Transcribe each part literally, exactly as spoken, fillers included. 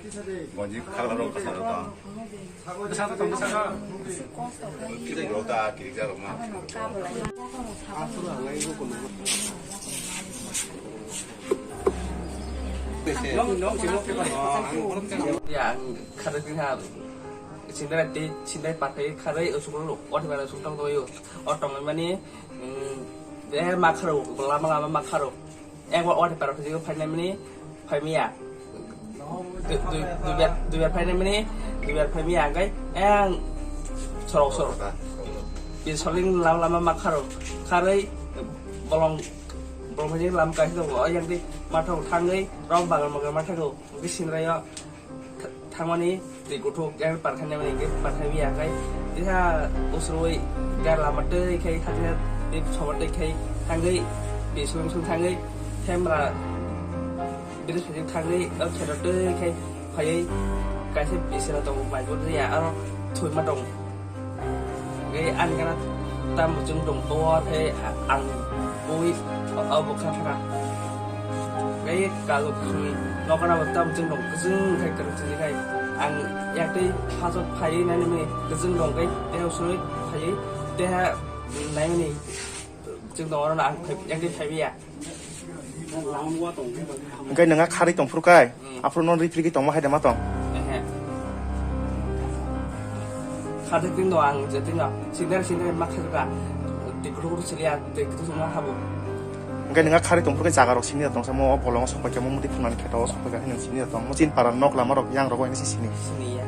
Gonji khagla rok bwsa rok tong. Bwsa rok tong, bwsa rok. Kisa rok ta, kisa rok ma. Ya, ang kharwi kha. Sindai tei sindai pathai kharwi usuk rok, oti bara usuk tong tong yo. O tong mani, mm, eh, ma kharo, lama lama ma kharo. Eng wa wati para phai phai nai mani phai miya. Du-, du-, duibar, duibar phai nai mani, duibar phai miya angkai eng sorok sorok. Bi soling lama lama ma kharo. Kharwi bolong, bolong phai lam kai do, o yang di ma thong thangwi rom bagal magal ma thago. Bi sinrai yo. Thangmani twi kuthuk yang parkha nai mani hwnkhe parkha biya khai. Tisa usrui gar lama twi khai thangya twi soba twi khai thangwi twi sung sung thangwi themra bini sujik thangwi o kheto twi khai phaiwi kaisa bisira tongo mai bo ya aro thwima tongo. Hwnkhe ani gana tamo chwng tong o khe ang bui o bo kha thara. Hwnkhe kago khwrwngni nokna bo tamo chwng tong kwchwng khai kwrwng sini khai ang yaktwi phaso phaiwi nani mani kwchwng tong khai tei usrui phaiwi tei naimani chwng tong oro ang yaktwi phaiwi ya. Hwnkhe nwng a kharwi tongphuru kai, hmm, aphuru non riphrigwi tongma hai de ma tong? Ehe. Kharwi twi no ang je twi no sindar sindar ma kharwi ka. Twi kuthuk kuthuk siliya, twi kuthuk suma habu. Hwnkhe nwng a kharwi tongphuru kai jaga rok sini da tong samo, o bolongo sok pai khe mo muti phunani kheto o sok pai khe nwng sini da tong. Mo chin para nok lama rok yang rogo hini si sini. Sini ya.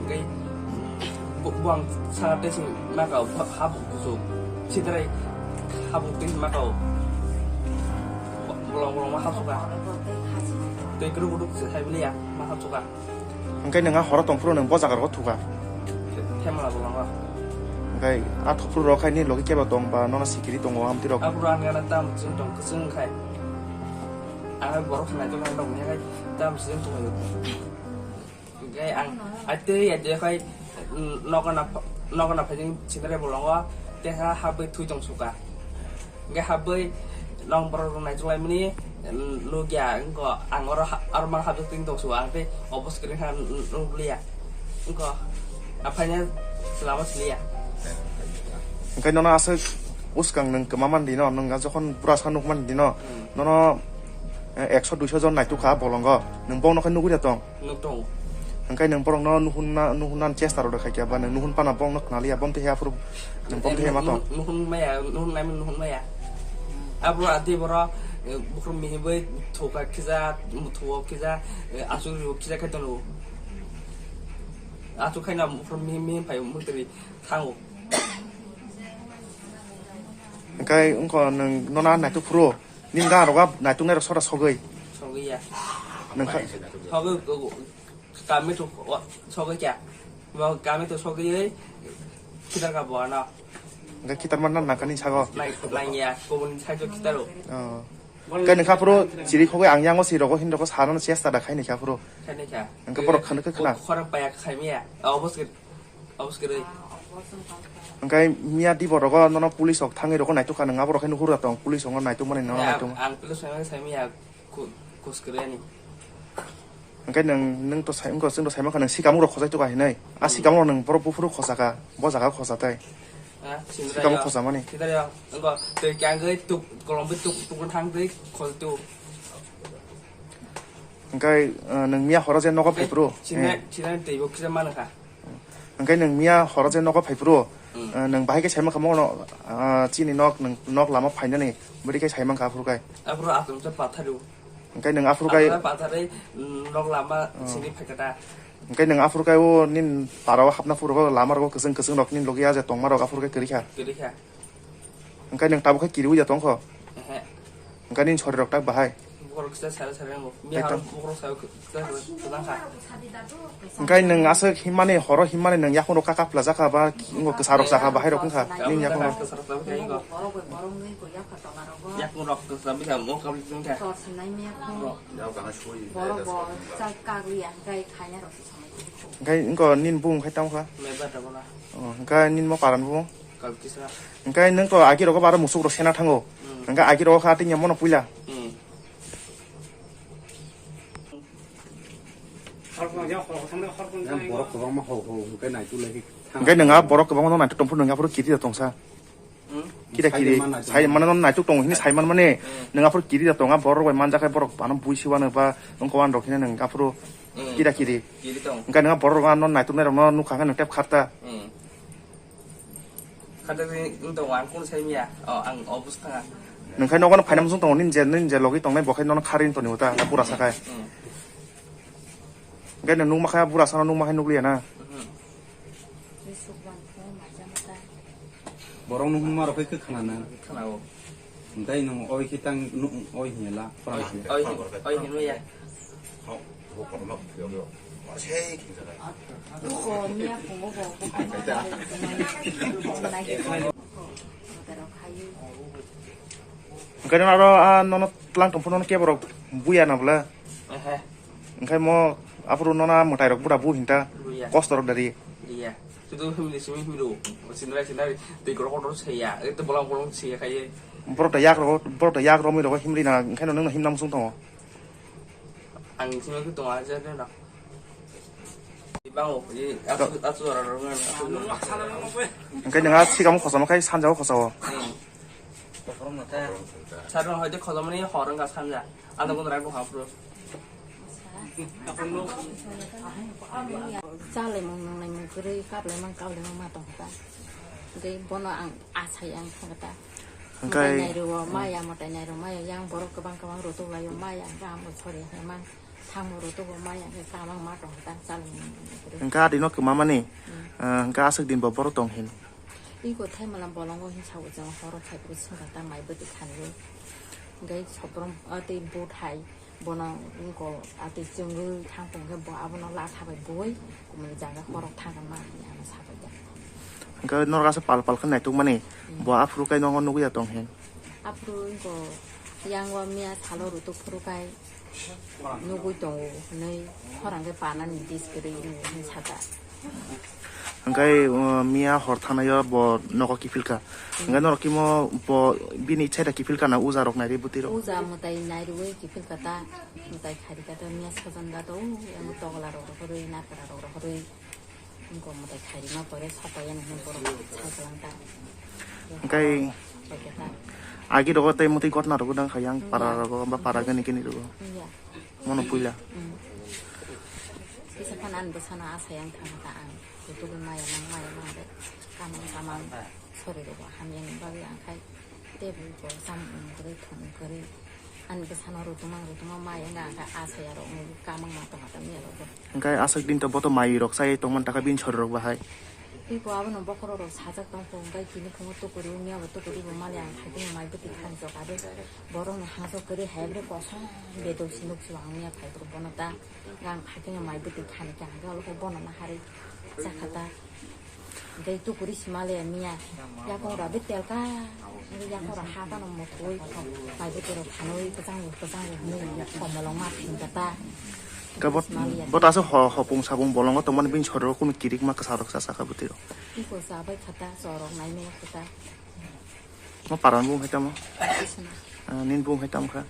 Hwnkhe bo, bo ang saka tei sini ma ka, ha, habu kuchuk. Sidrai habu twi ma ka. Bolong bolong ma hapsuka. Tei kru kutuk se hai bili ya ma hapsuka. Hwnkhe nwng a horo tongphuru nwng bo jaga rogo thuka. Themla bolongo. Hwnkhe a thopru rok hai ni logi kebo tong ba nono sikiri tongo amtwi rok. Abro ang gana tam chwng tong kwchwng khai. Ang borok khnai tong nang tong khai tam chwng tong. Hwnkhe ang atwi atwi khai, mm, nokna, nokna phaijing sindre bolongo, teha habwi thwi tong suka. Hwnkhe habwi nong borok rok naichuk lai mani, mm, nukya, wngkha ang oro ha-, aro mang habwi twi tong suka, ang tei obos kwrwng kha nuk liya. Wngkha aphaina lama siliya. Hwnkhe nono aswk uskang nwng kwma man di no, nwng jokhon pura sa nuk man di no, hmm, nono, eh, ekso duiso jon naituk kha bolongo, nwng bokno khe nugwi da tong? Nuk tongo. Hwnkhe nwng borokno nuhunna, nuhunna chesta rok khaikya ba nwng nuhun pana bokno khnaliya, bom tei aphuru nwng bom tei ma tong? Nuhun maya, nuhun naimani nuhun maya. Abro ati boro, eh, bukhrum mihi bai thoka khija, muthuo khija, eh, asuk riu khija khai tono. Asuk khaina bukhrum mihi mihi phai mutri thango. Hwnkhe wngkha nwng nono naituk phuru? Nini gang rogo naituknai rok sora sogwi? Sogwi ya. Nung kha- Sogwi, kami tu sogwi kya? Bo kami tu sogwi, kitar ka bo ano. Hwnkhe kitar man nang kani sago? Nai, nai ya, kubun sai tu kitar o. Oh. Hwnkhe nung kha phuru chiri khogwi ang yango si rogo hin rogo sarano chesta da khai ni kha phuru. Khai ni kha. Hwnkhe borok khana khe khna. Khorang paya khai miya. Obos ke Obos kwrwi. Hwnkhe miya di borok o nono police rok thangwi rokho naituk kha, nwng aborok khe nuhur tong, police rok no naituk mani nono naituk. Ang police rok sai maya, kus kwrwi ani. Hwnkhe nwng, nwng to sai, wngkha chwng to sai mankha nwng sikamung rok khosai tuk hinwi. A sikamung rok nwng borok buphuru khosa kha, bo jaga khosa tai. Sikamung khosa mani. Wngkha twi kyangwi tuk, kolom bi tuk, tuk thang twi khol tu. Hwnkhe, eh, nwng miya horo je nogo phai phuru? China, eh, china twi bo kisa mano kha. Hwnkhe nwng miya horo je nogo phai phuru, hmm, eh, nwng bahai khe sai mankha mono, ah, chini nok, nwng nok lama phainani, bwrwi khe sai mankha aphuru kai. Aphuru atum se patharu. Hwnkhe nwng aphuru kai. Aphuru patharwi, mm, nok lama, oh, sini phaikha ta. Hwnkhe nwng aphuru kai o nini para o hapna phuru o lama rogo kwchwng kwchwng rok nini logi a je tongma rok aphuru kai kwrwi kha. Kwrwi kha. Hwnkhe nwng tabuk khe kiriwi ya tongkho? Ehe. Hwnkhe nini sori rok tak bahai? Bukrok kisa sari sari nango. Miya ekdom. Harok bukrok sari kisa sari kwbang kha. Hwnkhe nwng aswk himmani, horo himmani nwng yakung rok kaka pla jakha ba, wngkha kwsa rok jakha bahai rok wngkha nini yakung rok? Kwsa rok jakha wngkha. Yakung rok kwsa jakha wngkha. Hwnkhe wngkha nini bung khai tamo kha? Meba da bola. Oh, hwnkhe nini mo paran bung? Kalkisa. Hwnkhe nwng to agi rogo bara musuk rok sena thango. Hmm. Hwnkhe agi rogo kha tini mono puila. Hmm. Yang borok kwbangma hau hau hwnkhe naituk lai khe thang. Hwnkhe nwng a borok kwbangma no naituk tongphuru nwng aphuru kiri da tongsa. Hmm? Kira kiri. Sai mano no naituk tongo hini sai man mani. Hmm. Nwng aphuru kiri da tonga borok bai manjakhai borok ano bui siwano ba wngkha wan rok hini nwng aphuru. Hmm. Kira kiri. Kiri tong. Hwnkhe nwng borok no naituk nai rok no nukha hwnkhe nwng tep kharta. Hmm. Khato ni wng tongo, ang kunu sai miya. O, ang o bwskango. Nwng khai nogo no phaina muchung tongo, nini je, nini je logi tongnai, bo khai nono kharwi toni uta, na pura sakai. Hmm. Hwnkhe nwng nukma kha, bura sano nukma khai nukliya na. Hmm. Borok no hwnma rok khai khwkhana na. Khwnao. Hwnkhe nwng oi khe tang, nwng oi hinya la, phwrang hinya. Oi, oi, oi hinwi ya. Hwnkhe aro, ah, nono tlang tongphuru nono kebo rok buya na bwla? Ehe. Hwnkhe mo aphuru nono mwtai rok bura bu hinta. Buya. Kosto rok dari. Iya. Sudu himni simi himni. Sindrai sindrai. Tei korok korok saya. Itu bolong bolong saya kaya. Borok da yak rok, borok da yak romwi rok himri na, hwnkhe no nwng no himna muchung tongo. Ang simi khe tongo, aja khe na. Ibango, i, asu, asu ora ro ngan, asu ora. Hwnkhe nwng a sikamo khosamo khai sanjao khosao. Hmm. Sarno hoite khosomani hor wngkha sanja. Ano kono rai bo hapro. Chalai mung nunglai mung kwrwi, kaplai mang kaplai mang ma tongkha. Hwnkhe bono ang asai ang thangkha ta. Hwnkhe mwtai nairwo maya, mwtai nairwo maya, yang borok kwbang kwbang rotok laio maya, hwnkhe ang bo sori hwnwi mang thangbo rotogo maya, hwnkhe kamang ma tongkha ta, chalai mung nunglai kwrwi. Hwnkhe adino kwmamani, hmm, eh, hwnkhe aswk din bo borok tong hin. Iko thai mala bolongo hinsa bo jang horo khai bwswng kha ta mai bwtwi khanwi. Hwnkhe soprom, ah, tei bwthai. Bono wngkol atwi chwngwi thangkha hwnkhe bo abono latha bai bui kumui jaga khorok thangkha ma hinwi ano sabaikha. Hwnkhe norok aswk pal pal khe naitukmani, hmm, bo aphuru khe nono nugwi ya tong hin. Aphuru wngkol yang o miya salo rutuk phuru khai nugwi tongo hinwi khorang khe panani dis kwrwi wngwi hinwi sakha. Hwnkhe, uh, miya hor thanaio bo nogo kiphilkha. Hwnkhe norok kimo bo bini ichai da kiphilkha na uja rok nairwi bwtwi rok? Uja mwtai nairwi kiphilkha ta, mwtai khairikha ta, miya sajangkha ta, o yang togola rok rohorwi, nakra rok rohorwi. Wngkha mwtai khairima pore sapaiya nang borok sai kwlangkha. Hwnkhe agi rogo tei mwtwi gotna rogo dang kha yang para rogo ba para gani gini rogo. Iya. Mono puila. Hmm. Kisa phano ani bwsano asai ang thangkha ta ang. Kutugo maya nang, maya nang de. Kamang, kamang sori rogo hamya ni bagwi ang khai tebul bo chamung kwrwi, thung kwrwi. Ani bwsano rutuma, rutuma maya nang kha asai aro wngwi kamang ma tongkha ta miya rogo. Hwnkhe aswk din to boto mai rok chai tongmani takha bini sori rok bahai. Tei bo abono bokhorok rok sajak tongkha, hwnkhe tini phungo tukuri, miya bo tukuri bo mali ang khai tongma mai bwtwi khan jok abo. Borokni hangso kwrwi hai bre kosong bedok si nuk si ang miya phai borok bono ta gang phai khe mai bwtwi khani kha hwnkhe olo khe bono naharwi chakha ta. Tei tukuri si mali miya yakung rabi telka, yakung ra ha tano mukui mai bwtwi rok khanwi kwchang kwchang hwnwi komolong ma thangkha ta. Khe bot, bot aswk ho-, hopung sapung bolongo tongmani bini sori rok kunu kirik ma kwsa rok cha sakha bwtwi rok. Iko chabai kha ta, chorok nai maya kha ta. Mo paran bung hai tamo? Isana. Ah, nin bung hai tamo kha?